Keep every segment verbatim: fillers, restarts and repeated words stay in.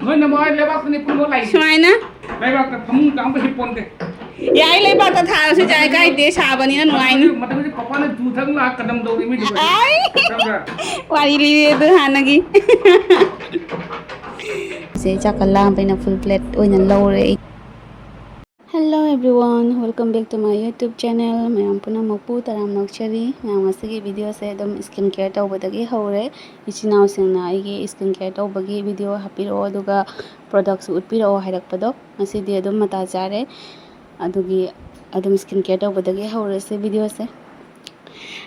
ꯅꯣꯏ ꯅꯃꯥꯏ ꯂꯩꯕꯥꯛꯇꯅꯤ ꯄꯨꯝꯕ ꯂꯩ꯫ ꯁꯨꯃꯥꯏꯅ? ꯂꯩꯕꯥꯛꯇ ꯐꯃꯨꯡ ꯆꯥꯝꯕ ꯍꯤꯞꯄꯣꯟꯗꯦ꯫ ꯌꯥꯏ, ꯂꯩꯕꯥꯛꯇ ꯊꯥꯔꯁꯨ ꯌꯥꯏ, ꯀꯥꯏꯗꯦ, ꯁꯥꯕꯅꯤꯅ ꯅꯨꯡꯉꯥꯏꯅꯤ꯫ ꯃꯇꯝꯗꯤ ꯄꯄꯥꯅ ꯖꯨ ꯊꯛ ꯂꯥꯛ ꯀꯗꯝ ꯇꯧꯔꯤ ꯃꯤꯗꯨꯒ꯫ ꯑꯥꯏ! ꯈꯪꯕ꯭ꯔꯥ? ꯋꯥꯔꯤ ꯂꯤꯔꯦ ꯑꯗꯨ ꯍꯥꯟꯅꯒꯤ꯫ ꯁꯦ, ꯆꯥꯛꯀ ꯂꯥꯝꯕꯅꯤꯅ full plate ꯑꯣꯏꯅ ꯂꯧꯔꯦ ꯑꯩ꯫ Hello everyone, welcome back to my YouTube channel. ꯃꯌꯥꯝ ꯄꯨꯝꯅꯃꯛꯄꯨ ꯇꯔꯥꯝꯅ ꯑꯣꯛꯆꯔꯤ꯫ ꯃꯌꯥꯝ, ꯉꯁꯤꯒꯤ video ꯁꯦ ꯑꯗꯨꯝ skin care ꯇꯧꯕꯗꯒꯤ ꯍꯧꯔꯦ꯫ ꯏꯆꯤꯟ ꯏꯅꯥꯎꯁꯤꯡꯅ ꯑꯩꯒꯤ skin care ꯇꯧꯕꯒꯤ video ꯍꯥꯞꯄꯤꯔꯛꯑꯣ, ꯑꯗꯨꯒ product ꯁꯨ ꯎꯠꯄꯤꯔꯛꯑꯣ ꯍꯥꯏꯔꯛꯄꯗꯣ, ꯉꯁꯤꯗꯤ ꯑꯗꯨꯝ ꯃꯇꯥ ꯆꯥꯔꯦ꯫ ꯑꯗꯨꯒꯤ ꯑꯗꯨꯝ skin care ꯇꯧꯕꯗꯒꯤ ꯍꯧꯔꯁꯦ video ꯁꯦ꯫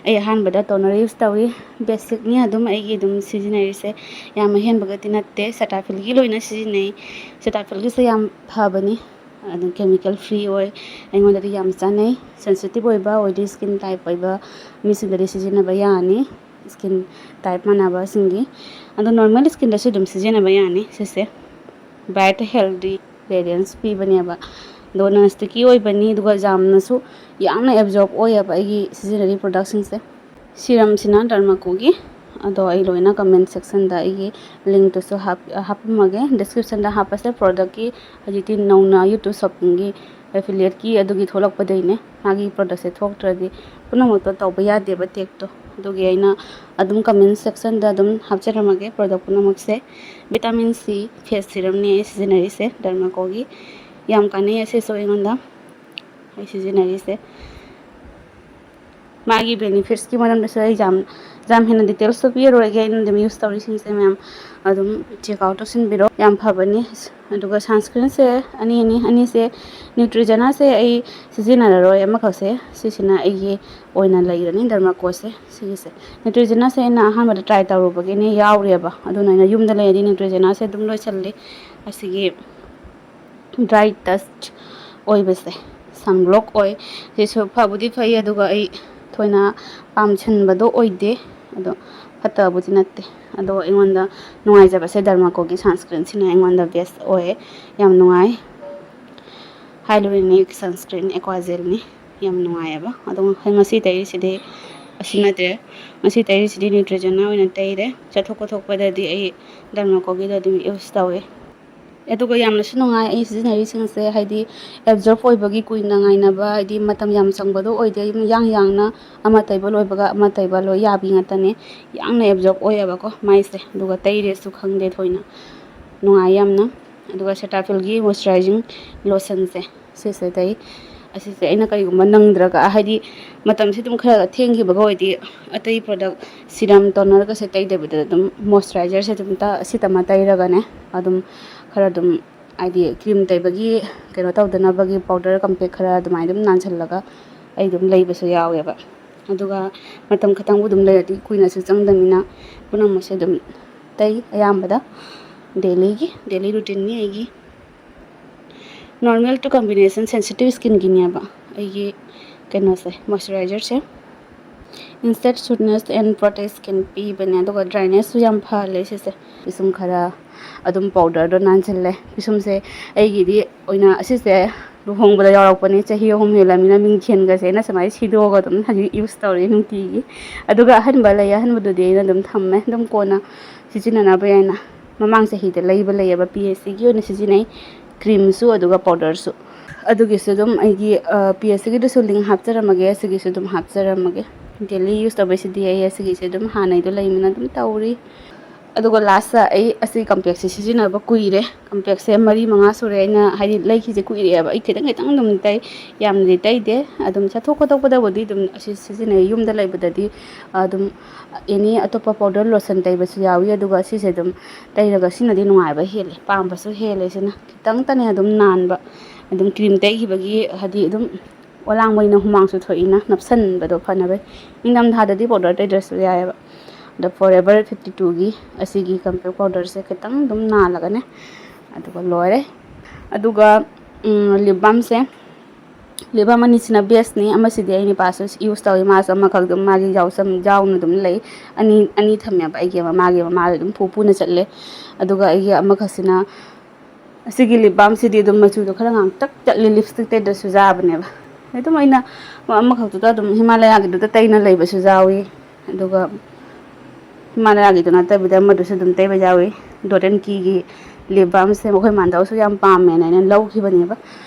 ꯑꯩ ꯑꯍꯥꯟꯕꯗ toner use ꯇꯧꯏ꯫ Basic ꯅꯤ ꯑꯗꯨꯝ ꯑꯩꯒꯤ ꯑꯗꯨꯝ ꯁꯤꯖꯤꯟꯅꯔꯤꯁꯦ꯫ ꯌꯥꯝ ꯑꯍꯦꯟꯕꯒꯗꯤ ꯅꯠꯇꯦ, Cetaphil ꯒꯤ ꯂꯣꯏꯅ ꯁꯤꯖꯤꯟꯅꯩ꯫ Cetaphil ꯒꯤꯁꯦ ꯌꯥꯝ ꯐꯕꯅꯤ, ꯑꯗꯨꯝ chemical free ꯑꯣꯏ꯫ ꯑꯩꯉꯣꯟꯗꯗꯤ ꯌꯥꯝ ꯆꯥꯟꯅꯩ꯫ Sensitive ꯑꯣꯏꯕ, oily skin type ꯑꯣꯏꯕ ꯃꯤꯁꯤꯡꯗꯗꯤ ꯁꯤꯖꯤꯟꯅꯕ ꯌꯥꯅꯤ, skin type ꯃꯥꯟꯅꯕꯁꯤꯡꯒꯤ꯫ ꯑꯗꯣ normal skin ꯗꯁꯨ ꯑꯗꯨꯝ ꯁꯤꯖꯤꯟꯅꯕ ꯌꯥꯅꯤ ꯁꯤꯁꯦ꯫ Bright healthy radiance ꯄꯤꯕꯅꯦꯕ꯫ ꯑꯗꯣ non sticky ꯑꯣꯏꯕꯅꯤ, ꯑꯗꯨꯒ ꯌꯥꯝꯅꯁꯨ, ꯌꯥꯝꯅ absorb ꯑꯣꯏꯌꯦꯕ ꯑꯩꯒꯤ ꯁꯤꯖꯤꯟꯅꯔꯤ product ꯁꯤꯡꯁꯦ꯫ Serum ꯁꯤꯅ Dermaco ꯒꯤ, ꯑꯗꯣ ꯑꯩ ꯂꯣꯏꯅ comment section ꯗ ꯑꯩꯒꯤ link ꯇꯨꯁꯨ ꯍꯥꯞ-, ꯍꯥꯞꯄꯝꯃꯒꯦ꯫ Description ꯗ ꯍꯥꯞꯄꯁꯦ꯫ Product ꯀꯤ ꯍꯧꯖꯤꯛꯇꯤ ꯅꯧꯅ YouTube shopping ꯒꯤ affiliate ꯀꯤ ꯑꯗꯨꯒꯤ ꯊꯣꯛꯂꯛꯄꯗꯩꯅꯦ꯫ ꯃꯥꯒꯤ product ꯁꯦ ꯊꯣꯛꯇ꯭ꯔꯗꯤ ꯄꯨꯝꯅꯃꯛꯇꯣ ꯇꯧꯕ ꯌꯥꯗꯦꯕ tag ꯇꯣ꯫ ꯑꯗꯨꯒꯤ ꯑꯩꯅ ꯑꯗꯨꯝ comment section ꯗ ꯑꯗꯨꯝ ꯍꯥꯞꯆꯔꯝꯃꯒꯦ product ꯄꯨꯝꯅꯃꯛꯁꯦ꯫ Vitamin C face serum ꯅꯦ ꯑꯩ ꯁꯤꯖꯤꯟꯅꯔꯤꯁꯦ Dermaco ꯒꯤ꯫ ꯌꯥꯝ ꯀꯥꯟꯅꯩ ꯑꯁꯤꯁꯨ ꯑꯩꯉꯣꯟꯗ꯫ ꯑꯩ ꯁꯤꯖꯤꯟꯅꯔꯤꯁꯦ꯫ ꯃꯥꯒꯤ benefits ꯀꯤ ꯃꯔꯝꯗꯁꯨ ꯑꯩ ꯌꯥꯝ, ꯌꯥꯝ ꯍꯦꯟꯅ details ꯇꯣ ꯄꯤꯔꯔꯣꯏꯒꯦ꯫ ꯑꯩꯅ ꯑꯗꯨꯝ use ꯇꯧꯔꯤꯁꯤꯡꯁꯦ ꯃꯌꯥꯝ ꯑꯗꯨꯝ check out ꯇꯧꯁꯤꯟꯕꯤꯔꯣ, ꯌꯥꯝ ꯐꯕꯅꯤ꯫ ꯑꯗꯨꯒ sunscreen ꯁꯦ ꯑꯅꯤ, ꯑꯅꯤ, ꯑꯅꯤꯁꯦ Neutrogena ꯁꯦ ꯑꯩ ꯁꯤꯖꯤꯟꯅꯔꯔꯣꯏ, ꯑꯃꯈꯛꯁꯦ ꯁꯤꯁꯤꯅ ꯑꯩꯒꯤ ꯑꯣꯏꯅ ꯂꯩꯔꯅꯤ, Dermaco ꯁꯦ ꯁꯤꯒꯤꯁꯦ꯫ Neutrogena ꯁꯦ ꯑꯩꯅ ꯑꯍꯥꯟꯕꯗ try ꯇꯧꯔꯨꯕꯒꯤꯅꯦ ꯌꯥꯎꯔꯦꯕ, ꯑꯗꯨꯅ ꯑꯩꯅ ꯌꯨꯝꯗ ꯂꯩꯔꯗꯤ Neutrogena ꯁꯦ ꯑꯗꯨꯝ ꯂꯣꯏꯁꯜꯂꯤ꯫ ꯑꯁꯤꯒꯤ dry touch ꯑꯣꯏꯕꯁꯦ, sunblock ꯑꯣꯏ꯫ ꯁꯤꯁꯨ ꯐꯕꯨꯗꯤ ꯐꯩ, ꯑꯗꯨꯒ ꯑꯩ ꯊꯣꯏꯅ ꯄꯥꯝꯁꯤꯟꯕꯗꯣ ꯑꯣꯏꯗꯦ, ꯑꯗꯣ ꯐꯠꯇꯕꯕꯨꯗꯤ ꯅꯠꯇꯦ꯫ ꯑꯗꯣ ꯑꯩꯉꯣꯟꯗ ꯅꯨꯡꯉꯥꯏꯖꯕꯁꯦ Dermaco ꯒꯤ sunscreen ꯁꯤꯅ ꯑꯩꯉꯣꯟꯗ best ꯑꯣꯏꯌꯦ, ꯌꯥꯝ ꯅꯨꯡꯉꯥꯏ꯫ Hyaluronic sunscreen Aquagel ꯅꯤ, ꯌꯥꯝ ꯅꯨꯡꯉꯥꯏꯌꯦꯕ꯫ ꯑꯗꯣ ꯉꯁꯤ ꯇꯩꯔꯤꯁꯤꯗꯤ ꯑꯁꯤ ꯅꯠꯇ꯭ꯔꯦ꯫ ꯉꯁꯤ ꯇꯩꯔꯤꯁꯤꯗꯤ Neutrogena ꯑꯣꯏꯅ ꯇꯩꯔꯦ꯫ ꯆꯠꯊꯣꯛ ꯈꯣꯠꯊꯣꯛꯄꯗꯗꯤ ꯑꯩ Dermacoꯒꯤꯗꯣ ꯑꯗꯨꯝ use ꯇꯧꯋꯦ꯫ ꯑꯗꯨꯒ ꯌꯥꯝꯅꯁꯨ ꯅꯨꯡꯉꯥꯏ ꯑꯩ ꯁꯤꯖꯤꯟꯅꯔꯤꯁꯤꯡꯁꯦ, ꯍꯥꯏꯗꯤ absorb ꯑꯣꯏꯕꯒꯤ ꯀꯨꯏꯅ ꯉꯥꯏꯅꯕ, ꯍꯥꯏꯗꯤ ꯃꯇꯝ ꯌꯥꯝ ꯆꯪꯕꯗꯣ ꯑꯣꯏꯗꯦ꯫ ꯑꯗꯨꯝ ꯌꯥꯡ ꯌꯥꯡꯅ ꯑꯃ ꯇꯩꯕ ꯂꯣꯏꯕꯒ ꯑꯃ ꯇꯩꯕ ꯂꯣꯏ ꯌꯥꯕꯤ ꯉꯥꯛꯇꯅꯦ꯫ ꯌꯥꯡꯅ absorb ꯑꯣꯏꯌꯦꯕꯀꯣ ꯃꯥꯏꯁꯦ꯫ ꯑꯗꯨꯒ ꯇꯩꯔꯦꯁꯨ ꯈꯪꯗꯦ ꯊꯣꯏꯅ꯫ ꯅꯨꯡꯉꯥꯏ ꯌꯥꯝꯅ꯫ ꯑꯗꯨꯒ Cetaphilꯒꯤ moisturizing lotionꯁꯦ ꯁꯤꯁꯦ ꯇꯩ꯫ ꯑꯁꯤꯁꯦ ꯑꯩꯅ ꯀꯔꯤꯒꯨꯝꯕ ꯅꯪꯗ꯭ꯔꯒ, ꯍꯥꯏꯗꯤ ꯃꯇꯝꯁꯦ ꯑꯗꯨꯝ ꯈꯔ ꯊꯦꯡꯈꯤꯕꯒ ꯑꯣꯏꯗꯤ ꯑꯇꯩ product serum tonerꯒꯁꯦ ꯇꯩꯗꯕꯤꯗ ꯑꯗꯨꯝ moisturizerꯁꯦ ꯑꯗꯨꯝ ꯇ-, ꯑꯁꯤꯇꯃ ꯇꯩꯔꯒꯅꯦ ꯑꯗꯨꯝ ꯈꯔ ꯑꯗꯨꯝ, ꯍꯥꯏꯗꯤ cream ꯇꯩꯕꯒꯤ ꯀꯩꯅꯣ ꯇꯧꯗꯅꯕꯒꯤ powder compact ꯈꯔ ꯑꯗꯨꯃꯥꯏꯅ ꯑꯗꯨꯝ ꯅꯥꯟꯁꯤꯜꯂꯒ ꯑꯩ ꯑꯗꯨꯝ ꯂꯩꯕꯁꯨ ꯌꯥꯎꯋꯦꯕ꯫ ꯑꯗꯨꯒ ꯃꯇꯝ ꯈꯛꯇꯪꯕꯨ ꯑꯗꯨꯝ ꯂꯩꯔꯗꯤ ꯀꯨꯏꯅꯁꯨ ꯆꯪꯗꯕꯅꯤꯅ ꯄꯨꯝꯅꯃꯛꯁꯦ ꯑꯗꯨꯝ ꯇꯩ ꯑꯌꯥꯝꯕꯗ꯫ Dailyꯒꯤ, daily routineꯅꯤ ꯑꯩꯒꯤ꯫ Normal to combination sensitive skinꯒꯤꯅꯦꯕ ꯑꯩꯒꯤ ꯀꯩꯅꯣꯁꯦ, moisturizerꯁꯦ꯫ Instant softness and protect skin ꯄꯤꯕꯅꯦ, ꯑꯗꯨꯒ drynessꯁꯨ ꯌꯥꯝ ꯐꯍꯜꯂꯦ ꯁꯤꯁꯦ꯫ ꯄꯤꯁꯨꯝ ꯈꯔ ꯑꯗꯨꯝ powderꯗꯣ ꯅꯥꯟꯁꯤꯜꯂꯦ꯫ ꯄꯤꯁꯨꯝꯁꯦ ꯑꯩꯒꯤꯗꯤ ꯑꯣꯏꯅ ꯑꯁꯤꯁꯦ ꯂꯨꯍꯣꯡꯕꯗ ꯌꯥꯎꯔꯛꯄꯅꯦ, ꯆꯍꯤ ꯑꯍꯨꯝ ꯍꯦꯜꯂꯃꯤꯅ ꯃꯤꯡꯁꯦꯟꯒꯁꯦ ꯑꯩꯅ ꯁꯨꯃꯥꯏꯅ ꯁꯤꯗꯣꯛꯑꯒ ꯑꯗꯨꯝ ꯍꯧꯖꯤꯛ use ꯇꯧꯔꯤ ꯅꯨꯡꯇꯤꯒꯤ꯫ ꯑꯗꯨꯒ ꯑꯍꯟꯕ ꯂꯩ, ꯑꯍꯟꯕꯗꯨꯗꯤ ꯑꯩꯅ ꯑꯗꯨꯝ ꯊꯝꯃꯦ, ꯑꯗꯨꯝ ꯀꯣꯟꯅ ꯁꯤꯖꯤꯟꯅꯅꯕ ꯍꯥꯏꯅ꯫ ꯃꯃꯥꯡ ꯆꯍꯤꯗ ꯂꯩꯕ ꯂꯩꯌꯦꯕ, ꯄꯤ ꯑꯦꯁ ꯁꯤꯒꯤ ꯑꯣꯏꯅ ꯁꯤꯖꯤꯟꯅꯩ, creamꯁꯨ ꯑꯗꯨꯒ powderꯁꯨ꯫ ꯑꯗꯨꯒꯤꯁꯨ ꯑꯗꯨꯝ ꯑꯩꯒꯤ, ꯑ, ꯄꯤ ꯑꯦꯁ ꯁꯤꯒꯤꯗꯨꯁꯨ link ꯍꯥꯞꯆꯔꯝꯃꯒꯦ, ꯑꯁꯤꯒꯤꯁꯨ ꯑꯗꯨꯝ ꯍꯥꯞꯆꯔꯝꯃꯒꯦ꯫ Daily use ꯇꯧꯕꯩꯁꯤꯗꯤ ꯑꯩ ꯑꯁꯤꯒꯤꯁꯦ ꯑꯗꯨꯝ ꯍꯥꯟꯅꯩꯗꯣ ꯂꯩꯕꯅ ꯑꯗꯨꯝ ꯇꯧꯔꯤ꯫ ꯑꯗꯨꯒ lastꯇ ꯑꯩ ꯑꯁꯤ compactꯁꯦ ꯁꯤꯖꯤꯟꯅꯕ ꯀꯨꯏꯔꯦ, compactꯁꯦ ꯃꯔꯤ ꯃꯉꯥ ꯁꯨꯔꯦ ꯑꯩꯅ, ꯍꯥꯏꯗꯤ, ꯂꯩꯈꯤꯁꯦ ꯀꯨꯏꯔꯛꯑꯦꯕ꯫ ꯑꯩ ꯈꯤꯇꯪ ꯈꯤꯇꯪ ꯑꯗꯨꯝ ꯇꯩ, ꯌꯥꯝꯅꯗꯤ ꯇꯩꯗꯦ꯫ ꯑꯗꯨꯝ ꯆꯠꯊꯣꯛ ꯈꯣꯠꯇꯣꯛꯄꯗꯕꯨꯗꯤ ꯑꯗꯨꯝ ꯑꯁꯤ ꯁꯤꯖꯤꯟꯅꯩ, ꯌꯨꯝꯗ ꯂꯩꯕꯗꯗꯤ ꯑꯗꯨꯝ any ꯑꯇꯣꯞꯄ powder lotion ꯇꯩꯕꯁꯨ ꯌꯥꯎꯏ꯫ ꯑꯗꯨꯒ ꯁꯤꯁꯦ ꯑꯗꯨꯝ ꯇꯩꯔꯒ ꯁꯤꯅꯗꯤ ꯅꯨꯡꯉꯥꯏꯕ ꯍꯦꯜꯂꯦ, ꯄꯥꯝꯕꯁꯨ ꯍꯦꯜꯂꯦ ꯁꯤꯅ꯫ ꯈꯤꯇꯪꯇꯅꯦ ꯑꯗꯨꯝ ꯅꯥꯟꯕ, ꯑꯗꯨꯝ cream ꯇꯩꯈꯤꯕꯒꯤ, ꯍꯥꯏꯗꯤ ꯑꯗꯨꯝ ꯑꯣꯂꯥꯡꯕꯅꯤꯅ ꯍꯨꯃꯥꯡꯁꯨ ꯊꯣꯛꯏꯅ, ꯅꯞꯁꯟꯕꯗꯣ ꯐꯅꯕ꯫ ꯅꯤꯡꯊꯝꯊꯥꯗꯗꯤ powder ꯇꯩꯗ꯭ꯔꯁꯨ ꯌꯥꯏꯑꯕ꯫ ꯑꯗꯣ Forever fifty twoꯒꯤ ꯑꯁꯤꯒꯤ compact powderꯁꯦ ꯈꯤꯇꯪ ꯑꯗꯨꯝ ꯅꯥꯜꯂꯒꯅꯦ, ꯑꯗꯨꯒ ꯂꯣꯏꯔꯦ꯫ ꯑꯗꯨꯒ lip balmꯁꯦ, lip balm ꯑꯅꯤꯁꯤꯅ bestꯅꯤ꯫ ꯑꯃꯁꯤꯗꯤ ꯑꯩ ꯅꯨꯄꯥꯁꯨ use ꯇꯧꯋꯤ, ꯃꯥꯁꯨ ꯑꯃꯈꯛ ꯑꯗꯨꯝ ꯃꯥꯒꯤ ꯌꯥꯎꯁꯝ-, ꯌꯥꯎꯅ ꯑꯗꯨꯝ ꯂꯩ꯫ ꯑꯅꯤ, ꯑꯅꯤ ꯊꯝꯃꯦꯕ, ꯑꯩꯒꯤ ꯑꯃ, ꯃꯥꯒꯤ ꯑꯃ, ꯃꯥꯒꯤ ꯑꯗꯨꯝ ꯄꯨ ꯄꯨꯅ ꯆꯠꯂꯦ꯫ ꯑꯗꯨꯒ ꯑꯩꯒꯤ ꯑꯃꯈꯛꯁꯤꯅ, ꯑꯁꯤꯒꯤ lip balmꯁꯤꯗꯤ ꯑꯗꯨꯝ ꯃꯆꯨꯗꯣ ꯈꯔ ꯉꯥꯡꯇꯛ ꯆꯠꯂꯤ, lipstick ꯇꯩꯗ꯭ꯔꯁꯨ ꯌꯥꯕꯅꯦꯕ꯫ ꯑꯗꯨꯝ ꯑꯩꯅ ꯑꯃꯈꯛꯇꯨꯗ ꯑꯗꯨꯝ ꯍꯤꯃꯥꯂꯌꯥꯒꯤꯗꯨꯗ ꯇꯩꯅ ꯂꯩꯕꯁꯨ ꯌꯥꯎꯏ꯫ ꯑꯗꯨꯒ ꯍꯤꯃꯥꯂꯌꯥꯒꯤꯗꯨ ꯅꯠꯇꯕꯤꯗ ꯑꯃꯗꯨꯁꯨ ꯑꯗꯨꯝ ꯇꯩꯕ ꯌꯥꯎꯏ꯫ Dot and Keyꯒꯤ lip balmꯁꯦ ꯑꯩꯈꯣꯏ ꯃꯥꯟꯗꯧꯁꯨ ꯌꯥꯝ ꯄꯥꯝꯃꯦꯅ ꯑꯩꯅ ꯂꯧꯈꯤꯕꯅꯦꯕ꯫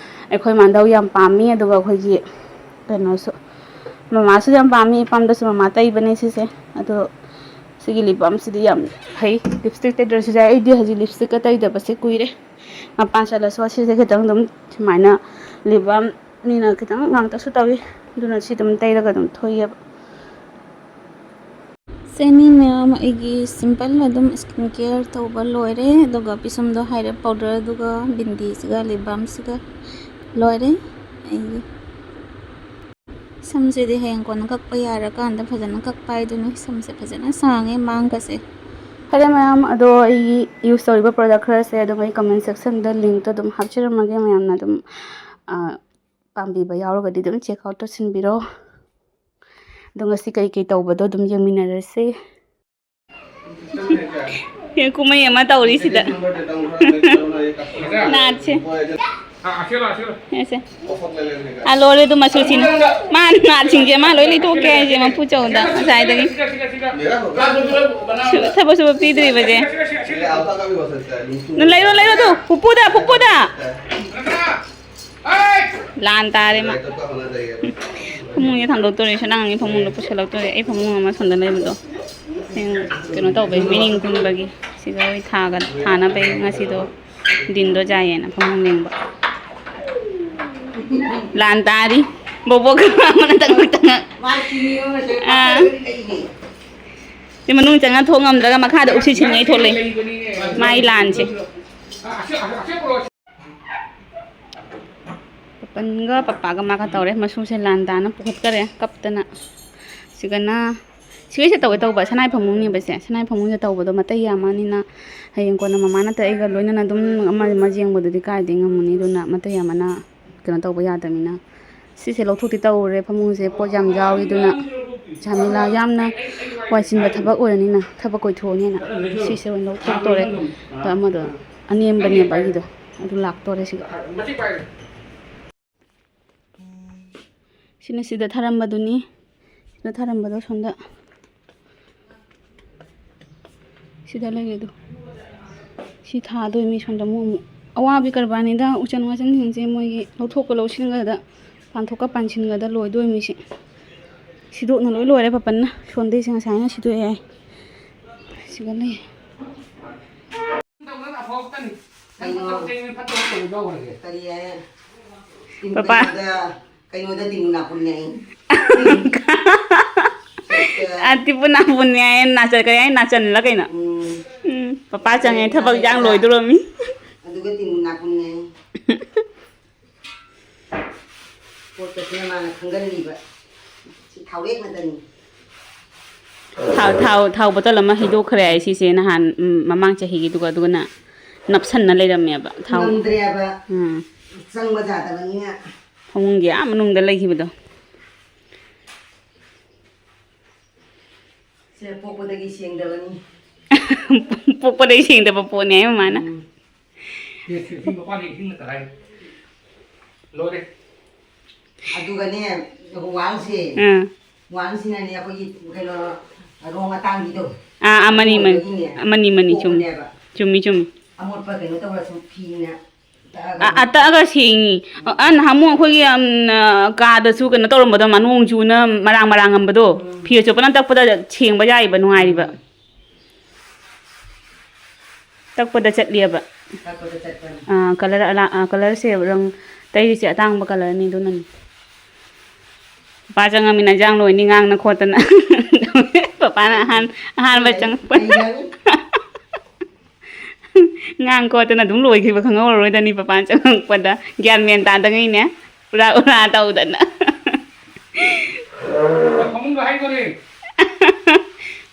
ꯑꯩꯈꯣꯏ ꯃꯥꯟꯗꯧ ꯌꯥꯝ ꯄꯥꯝꯃꯤ, ꯑꯗꯨꯒ ꯑꯩꯈꯣꯏꯒꯤ ꯀꯩꯅꯣꯁꯨ, ꯃꯃꯥꯁꯨ ꯌꯥꯝ ꯄꯥꯝꯃꯤ, ꯏꯄꯥꯝꯗꯁꯨ ꯃꯃꯥ ꯇꯩꯕꯅꯦ ꯁꯤꯁꯦ꯫ ꯑꯗꯣ ꯁꯤꯒꯤ lip balmꯁꯤꯗꯤ ꯌꯥꯝ ꯐꯩ, lipstick ꯇꯩꯗ꯭ꯔꯁꯨ ꯌꯥꯏ꯫ ꯑꯩꯗꯤ ꯍꯧꯖꯤꯛ lipstickꯀ ꯇꯩꯗꯕꯁꯦ ꯀꯨꯏꯔꯦ꯫ ꯃꯄꯥꯟ ꯆꯠꯂꯁꯨ ꯑꯁꯤꯁꯦ ꯈꯤꯇꯪ ꯑꯗꯨꯝ ꯁꯨꯃꯥꯏꯅ lip balmꯅꯤꯅ ꯈꯤꯇꯪ ꯉꯥꯡꯇꯛꯁꯨ ꯇꯧꯏ, ꯑꯗꯨꯅ ꯁꯤ ꯑꯗꯨꯝ ꯇꯩꯔꯒ ꯑꯗꯨꯝ ꯊꯣꯛꯑꯦꯕ꯫ ꯆꯦꯅꯤ ꯃꯌꯥꯝ, ꯑꯩꯒꯤ simple ꯑꯗꯨꯝ skin care ꯇꯧꯕ ꯂꯣꯏꯔꯦ, ꯑꯗꯨꯒ ꯄꯤꯁꯨꯝꯗꯣ ꯍꯥꯏꯔꯦ, powder ꯑꯗꯨꯒ ꯕꯤꯟꯗꯤꯁꯤꯒ lip balmꯁꯤꯒ ꯂꯣꯏꯔꯦ ꯑꯩꯒꯤ꯫ ꯁꯝꯁꯤꯗꯤ ꯍꯌꯦꯡ ꯀꯣꯟꯅ ꯀꯛꯄ ꯌꯥꯔꯀꯥꯟꯗ ꯐꯖꯅ ꯀꯛꯄ ꯍꯥꯏꯗꯨꯅꯤ꯫ ꯁꯝꯁꯦ ꯐꯖꯅ ꯁꯥꯡꯉꯦ ꯃꯥꯡꯒꯁꯦ꯫ ꯐꯔꯦ ꯃꯌꯥꯝ, ꯑꯗꯣ ꯑꯩꯒꯤ use ꯇꯧꯔꯤꯕ product ꯈꯔꯁꯦ ꯑꯗꯨꯝ ꯑꯩ comment sectionꯗ linkꯇꯣ ꯑꯗꯨꯝ ꯍꯥꯞꯆꯔꯝꯃꯒꯦ, ꯃꯌꯥꯝꯅ ꯑꯗꯨꯝ, ꯑ, ꯄꯥꯝꯕꯤꯕ ꯌꯥꯎꯔꯒꯗꯤ ꯑꯗꯨꯝ check out ꯇꯧꯁꯤꯟꯕꯤꯔꯣ꯫ ꯑꯗꯣ ꯉꯁꯤ ꯀꯔꯤ ꯀꯔꯤ ꯇꯧꯕꯗꯣ ꯑꯗꯨꯝ ꯌꯦꯡꯃꯤꯟꯅꯔꯁꯤ꯫ ꯀꯨꯝꯍꯩ ꯑꯃ ꯇꯧꯔꯤ ꯁꯤꯗ꯫ ꯅꯥꯠꯁꯦ꯫ ꯁꯦ꯫ ꯑꯥ, ꯂꯣꯏꯔꯦ ꯑꯗꯨ ꯃꯆꯨꯁꯤꯅ꯫ ꯃꯥ ꯅꯥꯠꯁꯤꯡꯁꯦ ꯃꯥ ꯂꯣꯏ ꯂꯩꯊꯣꯛꯀꯦ ꯍꯥꯏꯁꯦ ꯃꯄꯨ ꯆꯧꯗ ꯉꯁꯥꯏꯗꯒꯤ꯫ ꯁꯨ-, ꯊꯕꯛ ꯁꯨꯕ ꯄꯤꯗ꯭ꯔꯤꯕꯁꯦ꯫ ꯅꯪ ꯂꯩꯔꯣ, ꯂꯩꯔꯣ ꯑꯗꯨ꯫ ꯄꯨꯄꯨꯗ, ꯄꯨꯄꯨꯗ꯫ ꯂꯥꯟ ꯇꯥꯔꯦ ꯃꯥ꯫ ꯐꯃꯨꯡꯁꯦ ꯊꯥꯡꯗꯣꯛꯇꯣꯔꯦ, ꯁꯅꯥꯉꯥꯟꯒꯤ ꯐꯃꯨꯡꯗꯣ ꯄꯨꯁꯜꯂꯛꯇꯣꯔꯦ꯫ ꯑꯩ ꯐꯃꯨꯡ ꯑꯃ ꯁꯣꯝꯗ ꯂꯩꯕꯗꯣ, ꯍꯌꯦꯡ ꯀꯩꯅꯣ ꯇꯧꯕꯩ, ꯃꯤꯅꯤꯡ ꯄꯨꯟꯕꯒꯤ꯫ ꯁꯤꯗ ꯑꯩ ꯊꯥꯒ-, ꯊꯥꯅꯕꯩ ꯉꯁꯤꯗꯣ ꯗꯤꯟꯗꯣ ꯖꯥꯏꯌꯦꯅ ꯐꯃꯨꯡ ꯂꯦꯡꯕ꯫ ꯂꯥꯟ ꯇꯥꯔꯤ꯫ ꯕꯣꯕꯣꯛ ꯑꯃꯅ ꯇꯪꯉꯛ ꯇꯪꯉꯛ꯫ ꯑꯥ꯫ ꯁꯤ ꯃꯅꯨꯡ ꯆꯪꯉ ꯊꯣꯛ ꯉꯝꯗ꯭ꯔꯒ ꯃꯈꯥꯗ ꯎꯛꯁꯤ ꯁꯤꯟꯉꯩ ꯊꯣꯛꯂꯛꯑꯦ꯫ ꯃꯥꯏ ꯂꯥꯟꯁꯦ꯫ ꯄꯄꯟꯒ ꯄꯄꯥꯒ ꯃꯥꯒ ꯇꯧꯔꯦ꯫ ꯃꯁꯨꯁꯦ ꯂꯥꯟ ꯇꯥꯅ ꯄꯨꯈꯠꯈꯔꯦ ꯀꯞꯇꯅ꯫ ꯁꯤꯒꯅ, ꯁꯤꯒꯩꯁꯦ ꯇꯧꯒꯦ ꯇꯧꯕ, ꯁꯅꯥꯏ ꯐꯃꯨꯡꯅꯦꯕꯁꯦ꯫ ꯁꯅꯥꯏ ꯐꯃꯨꯡꯁꯦ ꯇꯧꯕꯗꯣ ꯃꯇꯩ ꯌꯥꯝ ꯃꯥꯅꯤꯅ ꯍꯌꯦꯡ ꯀꯣꯟꯅ ꯃꯃꯥ ꯅꯠꯇ꯭ꯔ ꯑꯩꯒ ꯂꯣꯏꯅꯅ ꯑꯗꯨꯝ ꯑꯃ ꯑꯃ ꯌꯦꯡꯕꯗꯨꯗꯤ ꯀꯥꯏꯗꯩ ꯉꯝꯃꯨꯅꯤ? ꯑꯗꯨꯅ ꯃꯇꯩ ꯌꯥꯝ ꯃꯥꯅ ꯀꯩꯅꯣ ꯇꯧꯕ ꯌꯥꯗꯕꯅꯤꯅ ꯁꯤꯁꯦ ꯂꯧꯊꯣꯛꯇꯤ ꯇꯧꯔꯦ꯫ ꯐꯃꯨꯡꯁꯦ ꯄꯣꯠ ꯌꯥꯝ ꯌꯥꯎꯔꯤ, ꯑꯗꯨꯅ ꯖꯥꯃꯤꯂꯥ ꯌꯥꯝꯅ ꯋꯥꯏ ꯆꯤꯟꯕ ꯊꯕꯛ ꯑꯣꯏꯔꯅꯤꯅ ꯊꯕꯛ ꯀꯣꯏꯊꯣꯛꯑꯅꯤꯅ ꯁꯤꯁꯦ ꯑꯣꯏꯅ ꯂꯧꯊꯣꯛꯇꯣꯔꯦ꯫ ꯑꯗꯣ ꯑꯃꯗꯣ ꯑꯅꯦꯝꯕꯅꯦꯕ ꯑꯩꯒꯤꯗꯣ, ꯑꯗꯨ ꯂꯥꯛꯇꯣꯔꯦ ꯁꯤꯒ꯫ ꯁꯤꯅ ꯁꯤꯗ ꯊꯥꯔꯝꯕꯗꯨꯅꯤ꯫ ꯁꯤꯗ ꯊꯥꯔꯝꯕꯗꯣ ꯁꯣꯝꯗ ꯁꯤꯗ ꯂꯩꯔꯦ ꯑꯗꯣ꯫ ꯁꯤ ꯊꯥꯗꯣꯏ ꯃꯤ ꯁꯣꯝꯗ ꯑꯃꯨꯛ ꯑꯃꯨꯛ꯫ ꯑꯋꯥꯕꯤ ꯀꯔꯕꯥꯔꯅꯤꯗ ꯎꯆꯟ ꯋꯥꯆꯟꯁꯤꯡꯁꯦ ꯃꯣꯏꯒꯤ ꯂꯧꯊꯣꯛꯀ ꯂꯧꯁꯤꯟꯒꯗ, ꯄꯥꯟꯊꯣꯛꯀ ꯄꯥꯟꯁꯤꯟꯒꯗ ꯂꯣꯏꯗꯣꯏ ꯃꯤꯁꯦ꯫ ꯁꯤꯗꯣꯛꯅ ꯂꯣꯏ ꯂꯣꯏꯔꯦ ꯄꯥꯄꯟꯅ꯫ ꯁꯣꯝꯗꯩꯁꯦ ꯉꯁꯥꯏꯅ ꯁꯤꯗꯣꯛꯑꯦ ꯍꯥꯏ꯫ ꯁꯤꯒ ꯂꯩ꯫ ꯀꯩꯅꯣ? ꯀꯔꯤ ꯍꯥꯏ? ꯄꯄꯥ꯫ ꯀꯩꯅꯣꯗ, ꯀꯩꯅꯣꯗ ꯇꯤꯡꯉꯨ ꯅꯥꯄꯨꯟꯅꯦ ꯑꯩ꯫ ꯑ, ꯇꯤꯄꯨ ꯅꯥꯄꯨꯟꯅꯦ ꯍꯥꯏꯌꯦ, ꯅꯥꯆꯟ-, ꯀꯔꯤ ꯍꯥꯏ, ꯅꯥꯆꯟꯂ ꯀꯩꯅꯣ? ꯎꯝ꯫ ꯎꯝ, ꯄꯄꯥ ꯆꯪꯉꯦ, ꯊꯕꯛ ꯏꯟꯖꯥꯡ ꯂꯣꯏꯗꯣꯔꯝꯃꯤ꯫ ꯑꯗꯨꯒ ꯇꯤꯡꯉꯨ ꯅꯥꯄꯨꯟꯅꯦ꯫ ꯄꯣꯠꯀꯁꯤꯅ ꯃꯥꯅ ꯈꯪꯒꯜꯂꯤꯕ꯫ ꯁꯤ ꯊꯥꯎꯔꯦꯛ ꯉꯥꯛꯇꯅꯤ꯫ ꯊꯥꯎ, ꯊꯥꯎ, ꯊꯥꯎ ꯕꯣꯇꯜ ꯑꯃ ꯍꯩꯗꯣꯛꯈ꯭ꯔꯦ ꯑꯩ ꯁꯤꯁꯦ ꯅꯍꯥꯟ, ꯎꯝ, ꯃꯃꯥꯡ ꯆꯍꯤꯒꯤꯗꯨꯒ, ꯑꯗꯨꯒꯅ ꯅꯞꯁꯟꯅ ꯂꯩꯔꯝꯃꯦꯕ꯫ ꯊꯥꯎ ꯉꯝꯗ꯭ꯔꯦꯕ꯫ ꯎꯝ꯫ ꯆꯪꯕ ꯌꯥꯗꯕꯅꯤꯅ꯫ ꯐꯃꯨꯡꯒꯤ ꯑꯥ ꯃꯅꯨꯡꯗ ꯂꯩꯈꯤꯕꯗꯣ꯫ ꯁꯦ ꯄꯣꯛꯄꯗꯒꯤ ꯁꯦꯡꯗꯕꯅꯤ꯫ ꯄꯣꯛꯄꯗꯒꯤ ꯁꯦꯡꯗꯕ ꯄꯣꯠꯅꯦ ꯍꯥꯏ ꯃꯃꯥꯅ꯫ ꯎꯝ꯫ ꯁꯤ, ꯁꯤ, ꯁꯤ ꯃꯄꯥꯟꯗ ꯏꯁꯤꯡ ꯉꯥꯛꯇ ꯍꯥꯏ꯫ ꯂꯣꯏꯔꯦ꯫ ꯑꯗꯨꯒꯅꯦ, ꯋꯥꯜꯁꯦ, ꯑꯥ꯫ ꯋꯥꯜꯁꯤꯅꯅꯦ, ꯑꯩꯈꯣꯏꯒꯤ ꯀꯩꯅꯣ, ꯔꯣꯡ ꯑꯇꯥꯡꯕꯤꯗꯣ, ꯑꯥ, ꯑꯥ, ꯃꯅꯤ, ꯃꯅꯤ꯫ ꯑꯗꯨ ꯑꯣꯏꯕꯒꯤꯅꯦ, ꯃꯅꯤ, ꯃꯅꯤ, ꯆꯨꯝꯃꯤ꯫ ꯀꯣꯛꯄꯅꯦꯕ꯫ ꯆꯨꯝꯃꯤ, ꯆꯨꯝꯃꯤ꯫ ꯑꯃꯣꯠꯄ ꯀꯩꯅꯣ ꯇꯧꯔꯁꯨ ꯐꯤꯅ ꯇꯛꯑꯒ ꯑꯥ, ꯑꯥ, ꯇꯛꯑꯒ ꯁꯦꯡꯉꯤ꯫ ꯑ, ꯑ, ꯅꯍꯥꯟꯃꯨꯛ ꯑꯩꯈꯣꯏꯒꯤ, ꯎꯝ, ꯑ, ꯀꯥꯗꯁꯨ ꯀꯩꯅꯣ ꯇꯧꯔꯝꯕꯗꯣ, ꯃ-, ꯅꯣꯡ ꯆꯨꯅ ꯃꯔꯥꯡ ꯃꯔꯥꯡ ꯉꯝꯕꯗꯣ, ꯎꯝ꯫ ꯐꯤ ꯑꯆꯣꯠꯄꯅ ꯇꯛꯄꯗ ꯁꯦꯡꯕ ꯌꯥꯏꯕ, ꯅꯨꯡꯉꯥꯏꯔꯤꯕ꯫ ꯎꯝ꯫ ꯇꯛꯄꯗ ꯆꯠꯂꯤꯑꯕ꯫ ꯇꯛꯄꯗ ꯆꯠꯄꯅꯤ꯫ ꯑꯥ, colour ꯑꯂꯥ-, ꯑꯥ, colourꯁꯦ ꯔꯪ ꯇꯩꯔꯤꯁꯦ ꯑꯇꯥꯡꯕ colourꯅꯤ, ꯑꯗꯨꯅꯅꯤ꯫ ꯄꯄꯥ ꯆꯪꯉꯃꯤꯅ ꯏꯟꯖꯥꯡ ꯂꯣꯏꯅꯤ ꯉꯥꯡꯅ ꯈꯣꯠꯇꯅ꯫ ꯄꯄꯥꯅ ꯑꯍꯥꯟ-, ꯑꯍꯥꯟꯕ ꯆꯪꯉꯛꯄ꯫ ꯉꯥꯡ ꯈꯣꯠꯇꯅ ꯑꯗꯨꯝ ꯂꯣꯏꯈꯤꯕ ꯈꯪꯍꯧꯔꯔꯣꯏꯗꯅꯤ, ꯄꯄꯥꯅ ꯆꯪꯉꯛꯄꯗ꯫ ꯒ꯭ꯌꯥꯟ ꯃꯦꯟ ꯇꯥꯗꯉꯩꯅꯦ꯫ ꯎꯔꯥ ꯎꯔꯥ ꯇꯧꯗꯅ꯫ ꯐꯃꯨꯡꯗ ꯍꯥꯏꯈꯣꯅꯦ꯫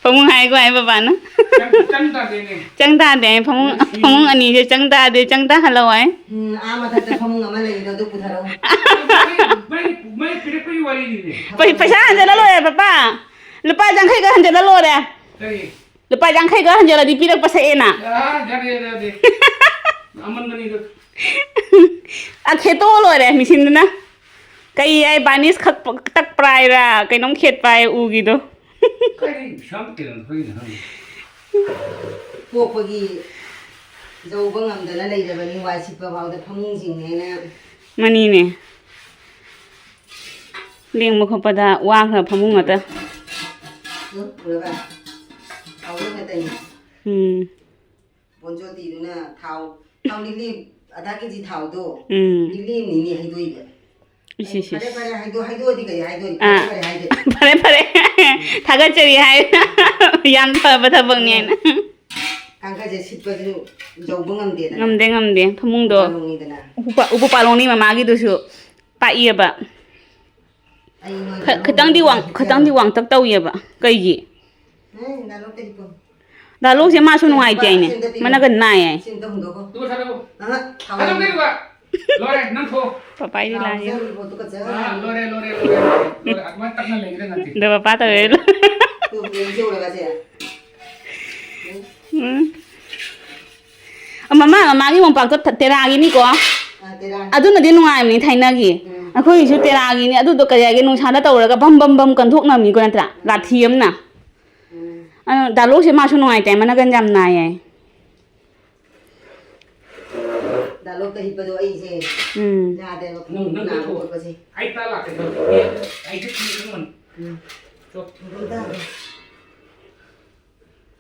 ꯐꯃꯨꯡ ꯍꯥꯏꯈꯣ ꯍꯥꯏ ꯕꯕꯥꯅ꯫ ꯆꯪ, ꯆꯪ ꯇꯥꯗꯦꯅꯦ꯫ ꯆꯪ ꯇꯥꯗꯦ ꯍꯥꯏ ꯐꯃꯨꯡ, ꯁꯤ ꯐꯃꯨꯡ ꯑꯅꯤꯁꯦ ꯆꯪ ꯇꯥꯗꯦ, ꯆꯪ ꯇꯥꯍꯜꯂꯣ ꯍꯥꯏ꯫ ꯎꯝ, ꯑꯥ ꯃꯊꯛꯇ ꯐꯃꯨꯡ ꯑꯃ ꯂꯩꯔꯤꯗꯣ ꯑꯗꯨ ꯄꯨꯊꯔꯛꯎ꯫ ꯃꯩ, ꯃꯩ, ꯃꯩ ꯄꯤꯔꯛꯄꯒꯤ ꯋꯥꯔꯤꯅꯤꯅꯦ꯫ ꯄꯩ-, ꯄꯩꯁꯥ ꯍꯟꯖꯤꯜꯂ ꯂꯣꯏꯔꯦ ꯄꯄꯥ꯫ ꯂꯨꯄꯥ ꯌꯥꯡꯈꯩ ꯈꯛ ꯍꯟꯖꯤꯜꯂ ꯂꯣꯏꯔꯦ꯫ ꯀꯔꯤ? ꯂꯨꯄꯥ ꯌꯥꯡꯈꯩ ꯈꯛ ꯍꯟꯖꯤꯜꯂꯗꯤ ꯄꯤꯔꯛꯄ ꯁꯛꯑꯦꯅ꯫ ꯑꯥ, ꯌꯥꯔꯦ, ꯌꯥꯔꯦ, ꯌꯥꯔꯦ꯫ ꯑꯃꯟꯕꯅꯤꯗꯣ꯫ ꯑ, ꯈꯦꯠꯇꯣꯛꯑ ꯂꯣꯏꯔꯦ ꯃꯤꯁꯤꯟꯗꯨꯅ꯫ ꯀꯩ ꯍꯥꯏ, ꯕꯥꯔꯅꯤꯁ ꯈꯛ ꯇꯛꯄ꯭ꯔꯥ ꯍꯥꯏꯔ ꯀꯩꯅꯣꯝ ꯈꯦꯠꯄ ꯍꯥꯏ ꯎꯒꯤꯗꯣ꯫ ꯀꯔꯤ ꯄꯩꯁꯥ ꯑꯃ ꯇꯤꯡꯍꯟꯕꯒꯤꯅꯣ ꯈꯪꯗꯦ꯫ ꯄꯣꯛꯄꯒꯤ ꯌꯧꯕ ꯉꯝꯗꯅ ꯂꯩꯔꯕꯅꯤ, ꯋꯥꯏ ꯁꯤꯠꯄ ꯐꯥꯎꯗ ꯐꯃꯨꯡꯁꯤꯡꯅꯦꯅ꯫ ꯃꯅꯤꯅꯦ꯫ ꯂꯦꯡꯕ ꯈꯣꯠꯄꯗ ꯋꯥꯈ꯭ꯔ ꯐꯃꯨꯡ ꯉꯥꯛꯇ꯫ ꯎꯝ, ꯎꯔꯕ? ꯐꯃꯨꯡ ꯉꯥꯛꯇꯅꯤ꯫ ꯎꯝ꯫ ꯕꯣꯟꯖꯣꯇꯤꯗꯨꯅ ꯊꯥꯎ, ꯊꯥꯎ ꯂꯤꯛꯂꯤ, ꯑꯗꯥ ꯀꯦꯖꯤ ꯊꯥꯎꯗꯣ ꯎꯝ꯫ ꯂꯤꯛꯂꯤ ꯑꯃꯅꯤꯅꯦ ꯍꯩꯗꯣꯛꯏꯕ꯫ ꯏꯁ, ꯏꯁ, ꯐꯔꯦ, ꯏꯁ꯫ ꯐꯔꯦ, ꯍꯥꯏꯗꯣ-, ꯍꯩꯗꯣꯛꯑꯗꯤ ꯀꯩ ꯍꯥꯏꯗꯣꯏꯅꯣ? ꯑꯥ꯫ ꯐꯔꯦ, ꯐꯔꯦ ꯍꯥꯏꯗꯣꯏ꯫ ꯐꯔꯦ, ꯐꯔꯦ꯫ ꯊꯥꯒꯠꯆꯔꯤ ꯍꯥꯏ꯫ ꯌꯥꯝ ꯐꯕ ꯊꯕꯛꯅꯦ ꯍꯥꯏꯅ꯫ ꯀꯥꯡꯈꯜꯁꯦ ꯁꯤꯠꯄꯁꯨ ꯌꯧꯕ ꯉꯝꯗꯦꯗꯅ꯫ ꯉꯝꯗꯦ, ꯉꯝꯗꯦ꯫ ꯐꯃꯨꯡꯗꯣ ꯄꯥꯂꯣꯡꯅꯤꯗꯅ꯫ ꯎꯄꯨ ꯄꯥ-, ꯎꯄꯨ ꯄꯥꯂꯣꯡꯅꯤ ꯃꯃꯥꯒꯤꯗꯨꯁꯨ ꯄꯥꯛꯏꯑꯕ꯫ ꯑꯩ ꯅꯣꯏ ꯈ-, ꯈꯤꯇꯪꯗꯤ ꯋꯥꯡ-, ꯈꯤꯇꯪꯗꯤ ꯋꯥꯡꯇꯛ ꯇꯧꯏꯑꯕ꯫ ꯀꯩꯒꯤ? ꯗꯥꯂꯣꯛꯁꯦ ꯃꯥꯁꯨ ꯅꯨꯡꯉꯥꯏꯇꯦ ꯍꯥꯏꯅꯦ꯫ ꯃꯅꯒꯟ ꯅꯥꯏ ꯍꯥꯏ꯫ ꯄꯄꯥꯏꯗꯤ ꯂꯥꯛꯑꯦ꯫ ꯑꯗꯣ ꯄꯄꯥ ꯇꯧꯔꯦ꯫ ꯎꯝ꯫ ꯃꯃꯥ, ꯃꯃꯥꯒꯤ ꯃꯣꯝꯄꯥꯛꯇꯣ ꯊ-, ꯇꯦꯔꯥꯒꯤꯅꯤꯀꯣ? ꯑꯥ, ꯇꯦꯔꯥꯒꯤ꯫ ꯑꯗꯨꯅꯗꯤ ꯅꯨꯡꯉꯥꯏꯕꯅꯤ ꯊꯥꯏꯅꯒꯤ꯫ ꯎꯝ꯫ ꯑꯩꯈꯣꯏꯒꯤꯁꯨ ꯇꯦꯔꯥꯒꯤꯅꯤ꯫ ꯑꯗꯨꯗꯣ ꯀꯔꯤ ꯍꯥꯏꯒꯦ, ꯅꯨꯡꯁꯥꯗ ꯇꯧꯔꯒ ꯕꯝ ꯕꯝ ꯕꯝ ꯀꯟꯊꯣꯛꯅꯕꯅꯤꯀꯣ, ꯅꯠꯇ꯭ꯔꯥ? ꯂꯥꯊꯤ ꯑꯃꯅ꯫ ꯎꯝ꯫ ꯑꯗꯣ ꯗꯥꯂꯣꯛꯁꯦ ꯃꯥꯁꯨ ꯅꯨꯡꯉꯥꯏꯇꯦ, ꯃꯅꯒꯟ ꯌꯥꯝ ꯅꯥꯏ ꯍꯥꯏ꯫ ꯗꯥꯂꯣꯛꯇ ꯍꯤꯞꯄꯗꯣ ꯑꯩꯁꯦ ꯎꯝ꯫ ꯌꯥꯗꯦꯕ, ꯈꯣꯡ ꯅꯪ, ꯅꯪ ꯅꯥꯕ ꯊꯣꯛꯑꯣ꯫ ꯈꯣꯠꯄꯁꯦ꯫ ꯑꯩ ꯇꯥ ꯂꯥꯛꯀꯦ ꯇꯧꯔꯦ꯫ ꯑꯩꯁꯦ ꯈꯪꯉꯝꯃꯅꯤ꯫ ꯎꯝ꯫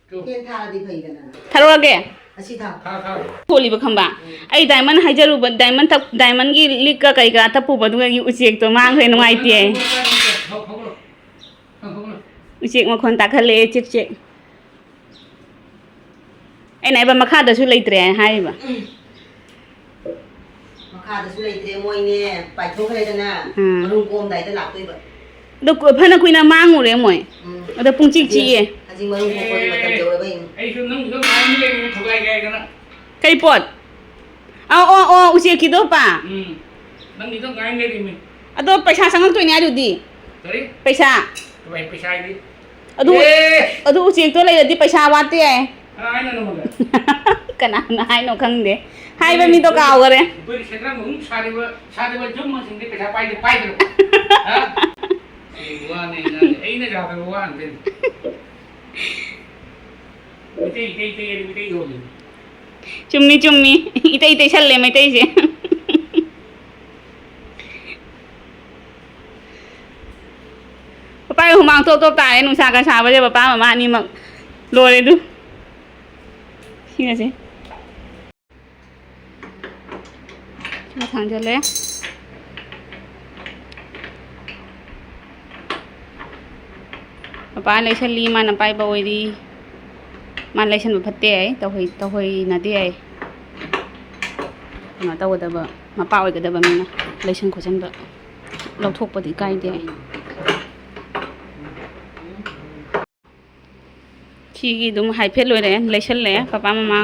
ꯆꯣ꯫ ꯐꯦꯟ ꯊꯥꯔꯗꯤ ꯐꯩꯗꯅ꯫ ꯊꯥꯔꯛꯑꯒꯦ꯫ ꯑꯁꯤ ꯊꯥꯎ꯫ ꯊꯥ, ꯊꯥ꯫ ꯊꯣꯛꯂꯤꯕ ꯈꯪꯕ? ꯎꯝ꯫ ꯑꯩ ꯗꯥꯏꯃꯟ ꯍꯥꯏꯖꯔꯨꯕ, ꯗꯥꯏꯃꯟ ꯇꯞ-, ꯗꯥꯏꯃꯟꯒꯤ ꯂꯤꯛꯀ ꯀꯩꯀꯥ ꯇꯞꯄꯨꯕꯗꯨꯒ ꯎꯆꯦꯛꯇꯣ ꯃꯥꯡꯈ꯭ꯔꯦ, ꯅꯨꯡꯉꯥꯏꯇꯦ꯫ ꯊꯥꯎ, ꯊꯥꯎ, ꯊꯥꯎ, ꯊꯥꯎ꯫ ꯎꯆꯦꯛ ꯃꯈꯣꯟ ꯇꯥꯈꯠꯂꯛꯑꯦ, ꯆꯤꯛ ꯆꯤꯛ꯫ ꯑꯩꯅ ꯍꯥꯏꯕ ꯃꯈꯥꯗꯁꯨ ꯂꯩꯇ꯭ꯔꯦ ꯍꯥꯏꯔꯤꯕ꯫ ꯎꯝ꯫ ꯃꯈꯥꯗꯁꯨ ꯂꯩꯇ꯭ꯔꯦ, ꯃꯣꯏꯅꯦ ꯄꯥꯏꯊꯣꯛꯈ꯭ꯔꯦꯗꯅ, ꯎꯝ꯫ ꯃꯔꯨꯝ ꯀꯣꯛꯑꯝꯗꯥꯏꯗ ꯂꯥꯛꯇꯣꯏꯕ꯫ ꯑꯗꯣ ꯀꯨ-, ꯐꯅ ꯀꯨꯏꯅ ꯃꯥꯡꯉꯨꯔꯦ ꯃꯣꯏ꯫ ꯎꯝ꯫ ꯑꯗꯣ ꯄꯨꯡꯆꯤꯛ ꯆꯤꯛꯑꯦ꯫ ꯍꯧꯖꯤꯛ ꯃꯔꯨꯝ ꯀꯣꯛꯄꯒꯤ ꯃꯇꯝ ꯌꯧꯔꯕꯩꯅꯦ꯫ ꯑꯩꯁꯨ ꯅꯪꯒꯤꯗꯣ ꯉꯥꯏꯔ ꯂꯩꯔꯤꯅꯦ, ꯊꯨꯒꯥꯏꯒꯦ ꯍꯥꯏꯗꯅ꯫ ꯀꯩ ꯄꯣꯠ? ꯑꯣ, ꯑꯣ, ꯑꯣ, ꯎꯆꯦꯛꯀꯤꯗꯣ, ꯄꯥ? ꯎꯝ꯫ ꯅꯪꯒꯤꯗꯣ ꯉꯥꯏ ꯂꯩꯔꯤꯃꯤ꯫ ꯑꯗꯣ ꯄꯩꯁꯥ ꯆꯪꯉꯛꯇꯣꯏꯅꯦ ꯑꯗꯨꯗꯤ꯫ ꯀꯔꯤ? ꯄꯩꯁꯥ꯫ ꯀꯃꯥꯏ ꯄꯩꯁꯥ ꯍꯥꯏꯗꯤ? ꯑꯗꯨ, ꯑꯦ! ꯑꯗꯨ ꯎꯆꯦꯛꯇꯣ ꯂꯩꯔꯗꯤ ꯄꯩꯁꯥ ꯋꯥꯠꯇꯦ ꯌꯥꯏ꯫ ꯀꯅꯥ ꯍꯥꯏꯅꯣ ꯅꯉꯣꯟꯗ? ꯀꯅꯥꯅ ꯍꯥꯏꯅꯣ ꯈꯪꯗꯦ꯫ ꯍꯥꯏꯕ ꯃꯤꯗꯣ ꯀꯥꯎꯈꯔꯦ꯫ ꯑꯩꯈꯣꯏꯒꯤ ꯁꯦꯟꯗ꯭ꯔꯥꯡ ꯃꯅꯨꯡ ꯁꯥꯔꯤꯕ, ꯁꯥꯔꯤꯕ ꯌꯨꯝ ꯑꯃꯁꯤꯡꯗꯤ ꯄꯩꯁꯥ ꯄꯥꯏꯗꯦ, ꯄꯥꯏꯗ꯭ꯔꯣ? ꯍꯥ? ꯑꯩ ꯋꯥꯅꯦ, ꯉꯥꯡꯉꯦ꯫ ꯑꯩꯅ ꯌꯥꯗꯕ ꯋꯥ ꯉꯥꯛꯇꯅꯤ꯫ ꯃꯤꯇꯩ, ꯏꯇꯩ, ꯏꯇꯩ ꯍꯥꯏꯗꯤ ꯃꯤꯇꯩ ꯂꯣꯟꯅꯤ꯫ ꯆꯨꯝꯃꯤ, ꯆꯨꯝꯃꯤ꯫ ꯏꯇꯩ ꯇꯩꯁꯜꯂꯦ ꯃꯩꯇꯩꯁꯦ꯫ ꯄꯄꯥꯒꯤ ꯍꯨꯃꯥꯡ ꯊꯣꯞ ꯊꯣꯞ ꯇꯥꯔꯦ, ꯅꯨꯡꯁꯥꯒ ꯁꯥꯕꯁꯦ ꯄꯄꯥ ꯃꯃꯥ ꯑꯅꯤꯃꯛ꯫ ꯂꯣꯏꯔꯦ ꯑꯗꯨ꯫ ꯁꯤꯒꯁꯦ꯫ ꯁꯤꯒ ꯊꯥꯡꯖꯜꯂꯦ꯫ ꯃꯄꯥ ꯂꯩꯁꯜꯂꯤ, ꯃꯥꯅ ꯄꯥꯏꯕ ꯑꯣꯏꯔꯤ꯫ ꯃꯥ ꯂꯩꯁꯟꯕ ꯐꯠꯇꯦ ꯍꯥꯏ, ꯇꯧꯍꯩ-, ꯇꯧꯍꯩꯅꯗꯦ ꯍꯥꯏ꯫ ꯀꯩꯅꯣ ꯇꯧꯒꯗꯕ, ꯃꯄꯥ ꯑꯣꯏꯒꯗꯕ ꯃꯤꯅ ꯂꯩꯁꯟ ꯈꯣꯠꯆꯟꯕ, ꯂꯧꯊꯣꯛꯄꯗꯤ ꯀꯥꯏꯗꯦ ꯍꯥꯏ꯫ ꯁꯤꯒꯤ ꯑꯗꯨꯝ ꯍꯥꯏꯐꯦꯠ ꯂꯣꯏꯔꯦ, ꯂꯩꯁꯜꯂꯦ꯫ ꯄꯄꯥ ꯃꯃꯥ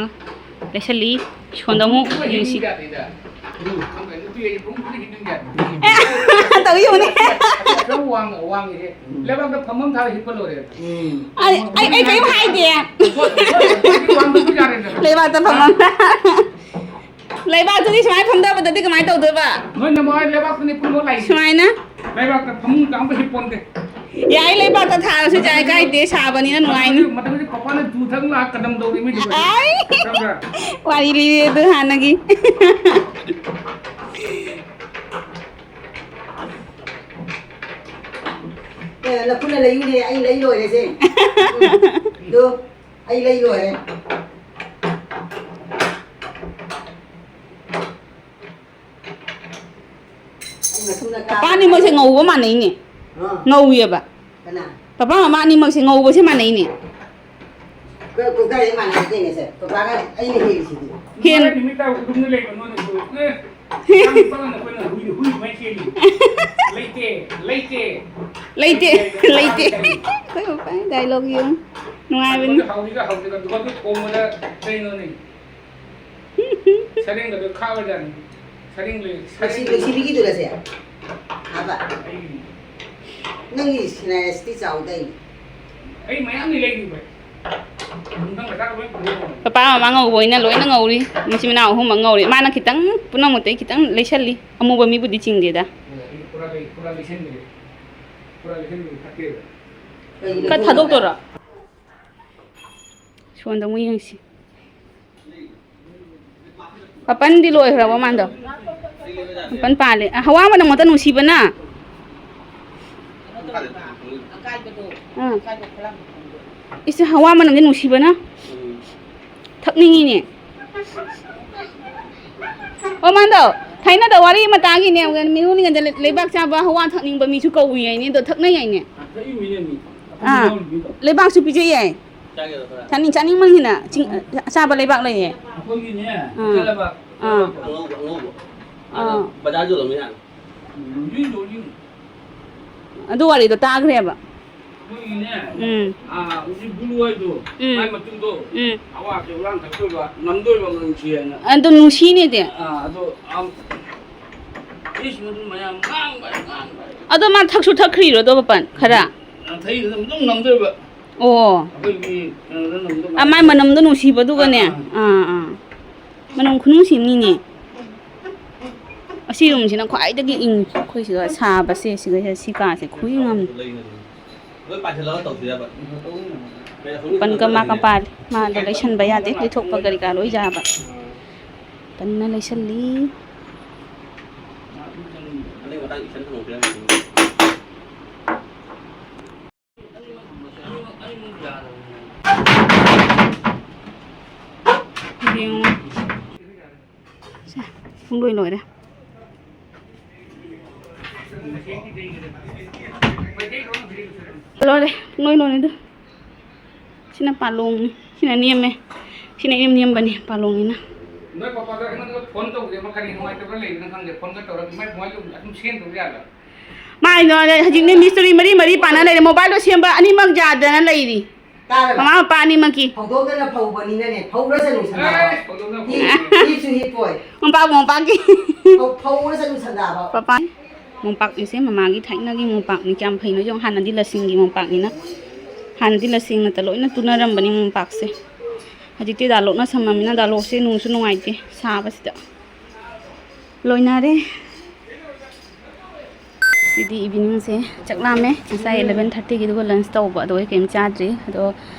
ꯂꯩꯁꯜꯂꯤ꯫ ꯁꯣꯟꯗ ꯑꯃꯨꯛ ꯌꯦꯡꯁꯤ꯫ ꯇꯧ ꯌꯦꯡꯉꯨꯅꯦ꯫ ꯈꯔ ꯋꯥꯡ-, ꯋꯥꯡꯉꯤꯁꯦ꯫ ꯂꯩꯕꯥꯛꯇ ꯐꯝꯐꯝ ꯊꯥꯔ ꯍꯤꯞꯄ ꯂꯣꯏꯔꯦ꯫ ꯎꯝ꯫ ꯑꯩ, ꯑꯩ, ꯑꯩ ꯀꯔꯤꯝ ꯍꯥꯏꯗꯦ꯫ ꯋꯥꯡꯗꯁꯨ ꯌꯥꯔꯦꯗꯅ꯫ ꯂꯩꯕꯥꯛꯇ ꯐꯝꯐꯝ꯫ ꯂꯩꯕꯥꯛꯇꯨꯗꯤ ꯁꯨꯃꯥꯏꯅ ꯐꯝꯊꯕꯗꯗꯤ ꯀꯃꯥꯏꯅ ꯇꯧꯗꯣꯏꯕ? ꯅꯣꯏ ꯅꯃꯥꯍꯣꯏ ꯂꯩꯕꯥꯛꯇꯅꯤ ꯄꯨꯝꯅꯃꯛ ꯂꯥꯛꯏꯁꯦ꯫ ꯁꯨꯃꯥꯏꯅ? ꯂꯩꯕꯥꯛꯇ ꯐꯃꯨꯡ ꯆꯥꯝꯕ ꯍꯤꯞꯄꯣꯟꯗꯦ꯫ ꯌꯥꯏ, ꯂꯩꯕꯥꯛꯇ ꯊꯥꯔꯁꯨ ꯌꯥꯏ, ꯀꯥꯏꯗꯦ, ꯁꯥꯕꯅꯤꯅ ꯅꯨꯡꯉꯥꯏꯅꯤ꯫ ꯃꯊꯛꯇꯗꯤ ꯄꯄꯥꯅ ꯖꯨ ꯊꯛ ꯂꯥꯛꯑ ꯀꯗꯝ ꯇꯧꯔꯤ ꯃꯤꯗꯨ꯫ ꯑꯥꯏ! ꯈꯪꯕ꯭ꯔꯥ? ꯋꯥꯔꯤ ꯂꯤꯔꯦ ꯑꯗꯨ ꯍꯥꯟꯅꯒꯤ꯫ ꯑꯦ, ꯅꯈꯨꯠꯅ ꯂꯩꯌꯨꯅꯦ, ꯑꯩ ꯂꯩ ꯂꯣꯏꯔꯦꯁꯦ꯫ ꯎꯝ, ꯑꯗꯨ ꯑꯩ ꯂꯩ ꯂꯣꯏꯔꯦ꯫ ꯑꯩ ꯃꯊꯨꯝꯅ ꯀꯥ-, ꯄꯄꯥ ꯑꯅꯤꯃꯛꯁꯦ ꯉꯧꯕ ꯃꯥꯟꯅꯩꯅꯦ꯫ ꯑꯥ꯫ ꯉꯧꯋꯦꯕ꯫ ꯀꯅꯥ? ꯄꯄꯥ ꯃꯃꯥ ꯑꯅꯤꯃꯛꯁꯦ ꯉꯧꯕꯁꯦ ꯃꯥꯟꯅꯩꯅꯦ꯫ ꯀ-, ꯀ-, ꯀꯗꯥꯏꯗ ꯃꯥꯟꯅꯒꯦꯅꯦ ꯁꯦ? ꯄꯄꯥꯒ ꯑꯩꯅ ꯍꯦꯜꯂꯤꯁꯤꯗꯤ꯫ ꯍꯦꯟ- ꯅꯨꯃꯤꯠ ꯇꯥꯕ ꯈꯨꯗꯤꯡꯗ ꯂꯩꯕ ꯅꯣꯏꯅꯁꯨ꯫ ꯑꯦ, ꯌꯥꯝ ꯄꯛꯅ ꯑꯩꯈꯣꯏꯅ ꯍꯨꯏ, ꯍꯨꯏ ꯑꯗꯨꯃꯥꯏꯅ ꯆꯦꯜꯂꯤ꯫ ꯂꯩꯇꯦ, ꯂꯩꯇꯦ꯫ ꯂꯩꯇꯦ, ꯂꯩꯇꯦ꯫ ꯑꯩꯈꯣꯏ ꯄꯄꯥꯒꯤ dialogue ꯌꯦꯡꯉꯨ꯫ ꯅꯨꯡꯉꯥꯏꯕꯅꯤ꯫ ꯍꯥꯎꯗꯤꯒ ꯍꯥꯎꯗꯤꯒ ꯑꯗꯨꯒ ꯊꯣꯡꯕꯗ ꯀꯩꯅꯣꯅꯦ꯫ ꯁꯔꯦꯡꯒꯗꯣ ꯈꯥꯕꯖꯥꯠꯅꯤ꯫ ꯁꯔꯦꯡ ꯂꯩ-, ꯂꯩꯁꯤ-, ꯁꯔꯦꯡ ꯂꯩꯁꯤꯕꯤꯒꯤꯗꯨꯔꯁꯦ? ꯍꯥꯏꯕ? ꯑꯩꯒꯤꯅꯤ꯫ ꯅꯪꯒꯤ ꯁꯤꯅꯥꯏꯁꯇꯤ ꯆꯥꯎꯗꯥꯏꯅꯦ? ꯑꯩ ꯃꯌꯥꯝꯅꯤ ꯂꯩꯔꯤꯕ꯫ ꯄꯄꯥ ꯃꯃꯥ ꯉꯧꯕ ꯑꯣꯏꯅ ꯂꯣꯏꯅ ꯉꯧꯔꯤ꯫ ꯃꯆꯤꯟ ꯃꯅꯥꯎ ꯑꯍꯨꯝꯃꯛ ꯉꯧꯔꯤ꯫ ꯃꯥꯅ ꯈꯤꯇꯪ ꯄꯨꯝꯅꯃꯛꯇꯩ ꯈꯤꯇꯪ ꯂꯩꯁꯜꯂꯤ꯫ ꯑꯃꯨꯕ ꯃꯤꯕꯨꯗꯤ ꯆꯤꯡꯗꯦꯗ꯫ ꯄꯨꯔꯥ ꯂꯩ-, ꯄꯨꯔꯥ ꯂꯩꯁꯟꯗ꯭ꯔꯦ꯫ ꯄꯨꯔꯥ ꯂꯩꯁꯟꯕꯗꯤ ꯐꯠꯇꯦꯕ꯫ ꯈꯔ ꯊꯥꯗꯣꯛꯇꯣꯏꯔꯣ? ꯁꯣꯟꯗ ꯑꯃꯨꯛ ꯌꯦꯡꯁꯤ꯫ ꯄꯥꯄꯟꯗꯤ ꯂꯣꯏꯈ꯭ꯔꯕꯣ ꯃꯥꯟꯗꯣ? ꯄꯥꯄꯟ ꯄꯥꯜꯂꯦ꯫ ꯑ, ꯍꯋꯥ ꯃꯅꯝ ꯉꯥꯛꯇ ꯅꯨꯡꯁꯤꯕꯅ꯫ ꯑꯥ꯫ ꯏꯁ, ꯍꯋꯥ ꯃꯅꯝꯗꯤ ꯅꯨꯡꯁꯤꯕꯅ꯫ ꯊꯛꯅꯤꯡꯉꯤꯅꯦ꯫ ꯑꯣ, ꯃꯥꯟꯗꯣ, ꯊꯥꯏꯅꯗ ꯋꯥꯔꯤ ꯑꯃ ꯇꯥꯈꯤꯅꯦ, ꯃꯤꯔꯣꯜꯂꯤꯉꯩꯗ ꯂꯩ-, ꯂꯩꯕꯥꯛ ꯆꯥꯕ ꯍꯋꯥ ꯊꯛꯅꯤꯡꯕ ꯃꯤꯁꯨ ꯀꯧꯏ ꯍꯥꯏꯅꯦ, ꯑꯗꯣ ꯊꯛꯅꯩ ꯍꯥꯏꯅꯦ꯫ ꯊꯛꯏꯃꯤꯅꯦ ꯃꯤ꯫ ꯑꯥ꯫ ꯌꯥꯎꯔꯤꯃꯤꯗꯣ꯫ ꯂꯩꯕꯥꯛꯁꯨ ꯄꯤꯖꯩ ꯌꯥꯏ꯫ ꯆꯥꯒꯦꯔꯣ ꯈꯔ? ꯆꯥꯅꯤꯡ-, ꯆꯥꯅꯤꯡꯕꯅꯤꯅ ꯆꯤꯡ-, ꯑꯆꯥꯕ ꯂꯩꯕꯥꯛ ꯂꯩꯌꯦ꯫ ꯑꯩꯈꯣꯏꯒꯤꯅꯦ, ꯑꯥ꯫ ꯀꯩꯊꯦꯜ ꯂꯩꯕꯥꯛ, ꯑꯥ꯫ ꯑꯉꯧꯕ, ꯑꯉꯧꯕ꯫ ꯑꯥ꯫ ꯑꯗꯣ ꯕꯖꯥꯔ ꯌꯣꯜꯂꯝꯃꯤ ꯌꯥꯅꯤ꯫ ꯌꯣꯜꯂꯤ, ꯌꯣꯜꯂꯤ꯫ ꯑꯗꯨ ꯋꯥꯔꯤꯗꯣ ꯇꯥꯈ꯭ꯔꯦꯕ꯫ ꯑꯩꯈꯣꯏꯒꯤꯅꯦ, ꯎꯝ꯫ ꯑꯥ, ꯍꯧꯖꯤꯛ ꯕꯨꯂꯨ ꯍꯥꯏꯗꯣ, ꯎꯝ꯫ ꯃꯥꯏ ꯃꯇꯨꯗꯣ, ꯎꯝ꯫ ꯑꯋꯥ ꯍꯨꯔꯥꯟ ꯊꯛꯇꯣꯏꯕ, ꯅꯝꯗꯣꯏꯕ ꯅꯨꯡꯁꯤ ꯍꯥꯏꯅ꯫ ꯑꯗꯨ ꯅꯨꯡꯁꯤꯅꯦꯗꯤ꯫ ꯑꯥ, ꯑꯗꯣ, ꯑꯝ, ꯏꯁ, ꯃꯗꯨ ꯃꯌꯥꯝ ꯉꯥꯡꯕ, ꯉꯥꯡꯕ꯫ ꯑꯗꯣ ꯃꯥ ꯊꯛꯁꯨ ꯊꯛꯈ꯭ꯔꯤꯔꯣ ꯑꯗꯣ ꯃꯄꯥꯟ ꯈꯔ? ꯑꯥ, ꯊꯛꯏꯗꯨꯅ ꯑꯗꯨꯝ ꯅꯝꯗꯣꯏꯕ꯫ ꯑꯣ꯫ ꯑꯩꯈꯣꯏꯒꯤ ꯀꯩꯅꯣꯗ ꯅꯝꯗꯣꯏꯕ꯫ ꯑꯥ, ꯃꯥꯏ ꯃꯅꯝꯗꯣ ꯅꯨꯡꯁꯤꯕꯗꯨꯒꯅꯦ꯫ ꯑꯥ, ꯑꯥ꯫ ꯑꯥ, ꯑꯥ꯫ ꯃꯅꯝ ꯈꯨꯅꯨꯡꯁꯤ ꯑꯃꯅꯤꯅꯦ꯫ ꯑꯁꯤ ꯔꯨꯝꯁꯤꯅ ꯈ꯭ꯋꯥꯏꯗꯒꯤ ꯏꯪꯉꯤ꯫ ꯑꯩꯈꯣꯏ ꯁꯤꯗ ꯁꯥꯕꯁꯦ, ꯁꯤꯒ ꯁꯤ ꯀꯥꯁꯦ ꯈꯨꯏꯪ ꯑꯃꯅꯤ꯫ ꯂꯣꯏ ꯄꯥꯏꯁꯤꯜꯂꯒ ꯇꯧꯁꯤꯔꯕ? ꯄꯟꯀ ꯃꯥ ꯀꯄꯥꯜ, ꯃꯥꯗꯣ ꯂꯩꯁꯟꯕ ꯌꯥꯗꯦ, ꯂꯩꯊꯣꯛꯄ ꯀꯔꯤ ꯀꯔꯥ ꯂꯣꯏ ꯌꯥꯕ꯫ ꯄꯟꯅ ꯂꯩꯁꯜꯂꯤ꯫ ꯃꯇꯥꯡ ꯏꯁꯟ ꯊꯝꯃꯛꯄ ꯌꯥꯅꯤ꯫ ꯌꯦꯡꯉꯣ꯫ ꯁꯦ, ꯄꯨꯡꯂꯣꯏ ꯂꯣꯏꯔꯦ꯫ ꯂꯣꯏꯔꯦ, ꯄꯨꯡꯂꯣꯏ ꯂꯣꯏꯔꯦ ꯑꯗꯨ꯫ ꯁꯤꯅ ꯄꯥꯂꯣꯡꯅꯤ꯫ ꯁꯤꯅ ꯅꯦꯝꯃꯦ꯫ ꯁꯤꯅ ꯏꯅꯦꯝ ꯅꯦꯝꯕꯅꯤ ꯄꯥꯂꯣꯡꯅꯤꯅ꯫ ꯅꯣꯏ ꯄꯥꯄꯥꯗ ꯑꯩꯉꯣꯟꯗ ꯐꯣꯟ ꯇꯧꯕꯁꯦ ꯑꯃ ꯀꯔꯤ ꯅꯨꯡꯉꯥꯏꯇꯕ ꯂꯩꯕꯅꯣ ꯈꯪꯗꯦ꯫ ꯐꯣꯟꯒ ꯇꯧꯔꯒ ꯏꯃꯥꯏ ꯀꯃꯥꯏꯅ ꯇꯧꯕꯅꯣ? ꯑꯗꯨꯝ ꯁꯦꯝꯗꯕ ꯌꯥꯗ꯭ꯔꯥ? ꯃꯥꯏꯗꯣ ꯍꯧꯖꯤꯛꯅꯦ ꯃꯤꯁꯇ꯭ꯔꯤ ꯃꯔꯤ ꯃꯔꯤ ꯄꯥꯟꯅ ꯂꯩꯔꯦ꯫ ꯃꯣꯕꯥꯏꯜꯗꯣ ꯁꯦꯝꯕ ꯑꯅꯤꯃꯛ ꯌꯥꯗꯅ ꯂꯩꯔꯤ꯫ ꯇꯥꯔꯕ? ꯃꯃꯥ ꯃꯄꯥ ꯑꯅꯤꯃꯛꯀꯤ꯫ ꯍꯧꯗꯣꯛꯇꯅ ꯐꯧꯕꯅꯤꯅꯅꯦ, ꯐꯧꯔꯁꯅꯨ ꯁꯟꯗꯥꯕ꯫ ꯑꯦ, ꯐꯧꯗꯣꯛꯅ ꯐꯧ-, ꯍꯤ-, ꯍꯤꯞꯁꯨ ꯍꯤꯞꯄꯣꯏ꯫ ꯃꯄꯥꯕꯨ ꯃꯄꯥꯒꯤ꯫ ꯐꯧ-, ꯐꯧꯔꯁꯅꯨ ꯁꯟꯗꯥꯕ꯫ ꯄꯄꯥ꯫ ꯃꯣꯝꯄꯥꯛꯅꯤꯁꯦ, ꯃꯃꯥꯒꯤ ꯊꯥꯏꯅꯒꯤ ꯃꯣꯝꯄꯥꯛꯅꯤ꯫ ꯀꯌꯥꯝ ꯐꯩꯅꯣ ꯌꯦꯡꯉꯣ, ꯍꯥꯟꯅꯗꯤ ꯂꯁꯤꯡꯒꯤ ꯃꯣꯝꯄꯥꯛꯅꯤꯅ꯫ ꯍꯥꯟꯅꯗꯤ ꯂꯁꯤꯡꯅꯇ ꯂꯣꯏꯅ ꯇꯨꯅꯔꯝꯕꯅꯤ ꯃꯣꯝꯄꯥꯛꯁꯦ꯫ ꯍꯧꯖꯤꯛꯇꯤ ꯗꯥꯂꯣꯛꯅ ꯁꯝꯃꯃꯤꯅ ꯗꯥꯂꯣꯛꯁꯦ ꯅꯨꯡꯁꯨ ꯅꯨꯡꯉꯥꯏꯇꯦ ꯁꯥꯕꯁꯤꯗ꯫ ꯂꯣꯏꯅꯔꯦ꯫ ꯁꯤꯗꯤ ꯏꯚꯤꯅꯤꯡꯁꯦ ꯆꯥꯛ ꯂꯥꯝꯃꯦ꯫ ꯉꯁꯥꯏ ꯏꯂꯚꯦꯟ ꯊꯥꯔꯇꯤꯒꯤꯗꯨꯒ ꯂꯟꯁ ꯇꯧꯕ, ꯑꯗꯣ ꯑꯩ ꯀꯔꯤꯝ ꯆꯥꯗ꯭ꯔꯤ꯫ ꯑꯗꯣ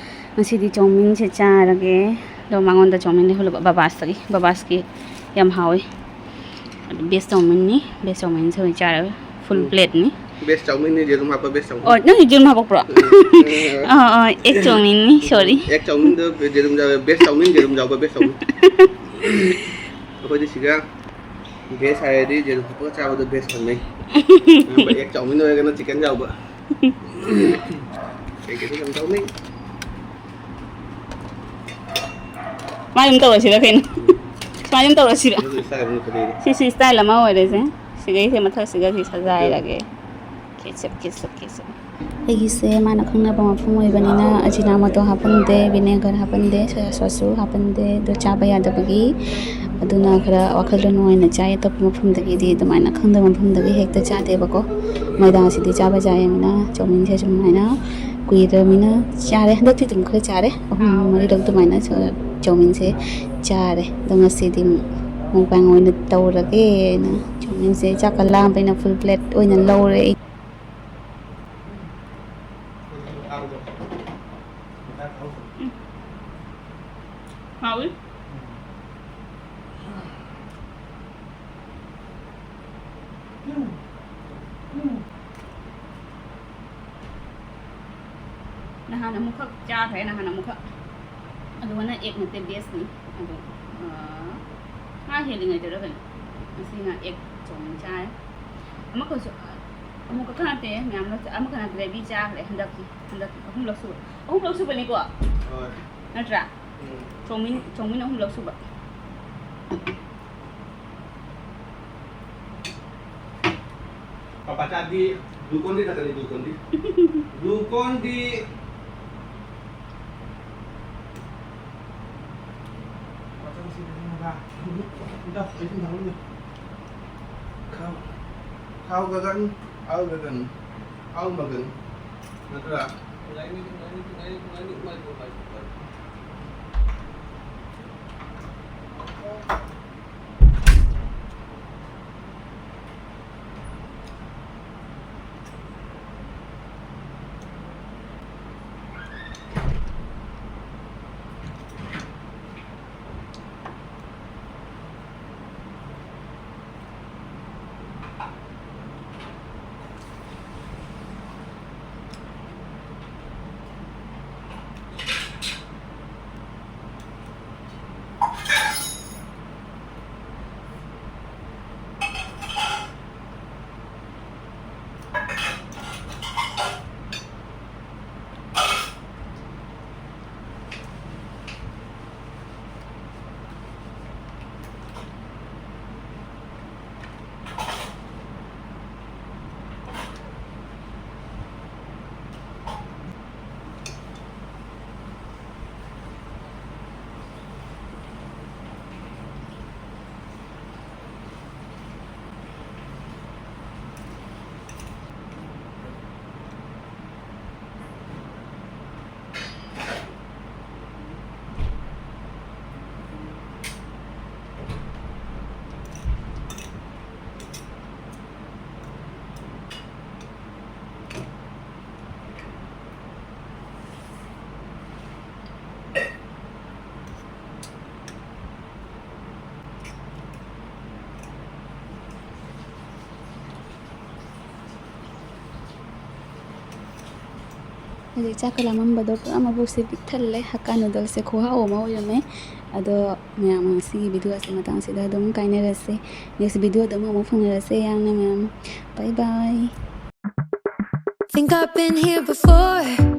ꯉꯁꯤꯗꯤ ꯆꯧꯃꯤꯟꯁꯦ ꯆꯥꯔꯒꯦ꯫ ꯑꯗꯣ ꯃꯉꯣꯟꯗ ꯆꯧꯃꯤꯟ ꯂꯩꯍꯜꯂꯨꯕ ꯕꯕꯥꯁꯇꯒꯤ꯫ ꯕꯕꯥꯁꯀꯤ ꯌꯥꯝ ꯍꯥꯎꯋꯤ꯫ ꯑꯗꯨ ꯕꯦꯁ ꯆꯧꯃꯤꯟꯅꯤ꯫ ꯕꯦꯁ ꯆꯧꯃꯤꯟꯁꯦ ꯑꯣꯏꯅ ꯆꯥꯔꯒ ꯐꯨꯜ ꯎꯝ꯫ ꯄ꯭ꯂꯦꯠꯅꯤ꯫ ꯕꯦꯁ ꯆꯧꯃꯤꯟꯅꯤ, ꯌꯦꯔꯨꯝ ꯍꯥꯞꯄ ꯕꯦꯁ ꯆꯧꯃꯤꯟ꯫ ꯑꯣ, ꯅꯪ ꯌꯦꯔꯨꯝ ꯍꯥꯞꯄꯛꯄ꯭ꯔꯣ? ꯎꯝ꯫ ꯑꯥ, ꯑꯥ, ꯑꯦꯛ ꯆꯧꯃꯤꯟꯅꯤ, ꯁꯣꯔꯤ꯫ ꯑꯦꯛ ꯆꯧꯃꯤꯟꯗꯣ ꯌꯦꯔꯨꯝ ꯌꯥꯎꯋꯦ, ꯕꯦꯁ ꯆꯧꯃꯤꯟ ꯌꯦꯔꯨꯝ ꯌꯥꯎꯕ ꯕꯦꯁ ꯆꯧꯃꯤꯟ꯫ ꯑꯩꯈꯣꯏꯗꯤ ꯁꯤꯒ ꯕꯦꯁ ꯍꯥꯏꯔꯗꯤ ꯌꯦꯔꯨꯝ ꯍꯥꯞꯄꯒ ꯆꯥꯕꯗꯣ ꯕꯦꯁ ꯈꯪꯅꯩ꯫ ꯑꯗꯨꯒ ꯑꯦꯛ ꯆꯧꯃꯤꯟ ꯑꯣꯏꯔꯒꯅ ꯆꯤꯛꯀꯟ ꯌꯥꯎꯕ꯫ ꯀꯩꯀꯩꯁꯨ ꯌꯥꯝ ꯇꯧꯅꯩ꯫ ꯃꯥ ꯑꯗꯨꯝ ꯇꯧꯔꯁꯤꯔ ꯀꯩꯅꯣ? ꯁꯨꯃꯥꯏꯅ ꯑꯗꯨꯝ ꯇꯧꯔꯁꯤꯔ? ꯑꯗꯨ style ꯑꯃ ꯐꯖꯩꯅꯦ꯫ ꯁꯤꯁꯨ style ꯑꯃ ꯑꯣꯏꯔꯦꯁꯦ꯫ ꯁꯤꯗꯩꯁꯦ ꯃꯊꯛꯁꯤꯒ ꯁꯤ ꯁꯖꯥꯏꯔꯒꯦ꯫ ꯈꯦꯠꯆꯞ, ꯈꯦꯠꯆꯞ, ꯈꯦꯠꯆꯞ꯫ ꯑꯩꯒꯤꯁꯦ ꯃꯥꯅ ꯈꯪꯅꯕ ꯃꯐꯝ ꯑꯣꯏꯕꯅꯤꯅ ꯑꯖꯤꯅꯥꯃꯣꯇꯣ ꯍꯥꯞꯄꯟꯗꯦ, ꯚꯤꯅꯦꯒꯔ ꯍꯥꯞꯄꯟꯗꯦ, ꯁꯣꯌꯥ ꯁꯣꯁꯁꯨ ꯍꯥꯞꯄꯟꯗꯦ꯫ ꯑꯗꯣ ꯆꯥꯕ ꯌꯥꯗꯕꯒꯤ ꯑꯗꯨꯅ ꯈꯔ ꯋꯥꯈꯜꯗꯣ ꯅꯨꯡꯉꯥꯏꯅ ꯆꯥꯏ꯫ ꯑꯇꯣꯞꯄ ꯃꯐꯝꯗꯒꯤꯗꯤ ꯑꯗꯨꯃꯥꯏꯅ ꯈꯪꯗꯕ ꯃꯐꯝꯗꯒꯤ ꯍꯦꯛꯇ ꯆꯥꯗꯦꯕꯀꯣ꯫ ꯃꯣꯏꯗꯥꯁꯤꯗꯤ ꯆꯥꯕ ꯌꯥꯏꯌꯦꯅ ꯆꯧꯃꯤꯟꯁꯦ ꯁꯨꯃꯥꯏꯅ ꯀꯨꯏꯔꯕꯅꯤꯅ ꯆꯥꯔꯦ꯫ ꯍꯟꯗꯛꯇꯤ ꯑꯗꯨꯝ ꯈꯔ ꯆꯥꯔꯦ꯫ ꯑꯍꯨꯝ ꯃꯔꯤꯔꯛ ꯑꯗꯨꯃꯥꯏꯅ ꯆꯧꯃꯤꯟꯁꯦ ꯆꯥꯔꯦ꯫ ꯑꯗꯣ ꯉꯁꯤꯗꯤ mukbang ꯑꯣꯏꯅ ꯇꯧꯔꯒꯦꯅ ꯆꯧꯃꯤꯟꯁꯦ ꯆꯥꯛꯀ ꯂꯥꯝꯕꯅꯤꯅ full plate ꯑꯣꯏꯅ ꯂꯧꯔꯦ ꯑꯩ꯫ ꯎꯝ꯫ ꯍꯥꯎꯋꯤ꯫ ꯅꯍꯥꯟ ꯑꯃꯨꯛꯈꯛ ꯆꯥꯈ꯭ꯔꯦ, ꯅꯍꯥꯟ ꯑꯃꯨꯛꯈꯛ꯫ ꯑꯗꯨꯒꯅ ꯑꯦꯛ ꯅꯠꯇꯦ, ꯕꯦꯁꯅꯤ꯫ ꯑꯗꯣ, ꯑꯥ, ꯉꯥ ꯍꯦꯜꯂꯤꯉꯩꯗꯔ ꯀꯩꯅꯣ, ꯉꯁꯤꯅ ꯑꯦꯛ ꯆꯧꯃꯤꯟ ꯆꯥꯔꯦ꯫ ꯑꯃꯈꯛꯁꯨ, ꯑꯃꯨꯛꯈꯛ ꯅꯠꯇꯦ, ꯃꯌꯥꯝ ꯂꯧ-, ꯑꯃꯈꯛ ꯅꯠꯇ꯭ꯔꯦ, ꯑꯅꯤ ꯆꯥꯈ꯭ꯔꯦ ꯍꯟꯗꯛꯀꯤ꯫ ꯍꯟꯗꯛ ꯑꯍꯨꯝꯂꯛ ꯁꯨꯕ, ꯑꯍꯨꯝꯂꯛ ꯁꯨꯕꯅꯤꯀꯣ? ꯍꯣꯏ꯫ ꯅꯠꯇ꯭ꯔꯥ? ꯎꯝ꯫ ꯆꯧꯃꯤꯟ, ꯆꯧꯃꯤꯟ ꯑꯍꯨꯝꯂꯛ ꯁꯨꯕ꯫ ꯄꯥꯄꯥꯆꯥꯗꯤ Glucon-D ꯊꯛꯀꯅꯤ, Glucon-D꯫ Glucon-D꯫ ꯈꯥꯎ, ꯈꯥꯎ ꯒꯒꯟ, ꯑꯥꯎ ꯒꯒꯟ, ꯑꯥꯎ ꯃꯒꯟ꯫ ꯅꯠꯇ꯭ꯔꯥ? ꯍꯧꯖꯤꯛ ꯆꯥꯛꯀ ꯂꯥꯝꯃꯝꯕꯗꯣ ꯄꯨꯔꯥ ꯃꯕꯨꯛꯁꯦ ꯄꯤꯛ ꯊꯜꯂꯦ꯫ ꯍꯛꯀꯥ ꯅꯨꯗꯜꯁꯦ ꯈꯨꯍꯥꯎ ꯑꯃ ꯑꯣꯏꯔꯝꯃꯦ꯫ ꯑꯗꯣ ꯃꯌꯥꯝ, ꯉꯁꯤꯒꯤ ꯚꯤꯗꯤꯑꯣ ꯑꯁꯤ ꯃꯇꯥꯡꯁꯤꯗ ꯑꯗꯨꯝ ꯀꯥꯏꯅꯔꯁꯦ꯫ ꯅꯦꯛꯁ ꯚꯤꯗꯤꯑꯣꯗ ꯑꯃꯨꯛ, ꯑꯃꯨꯛ ꯐꯪꯅꯔꯁꯦ꯫ ꯌꯥꯝꯅ ꯃꯌꯥꯝ ꯕꯥꯏ ꯕꯥꯏ꯫ Think I've been here before.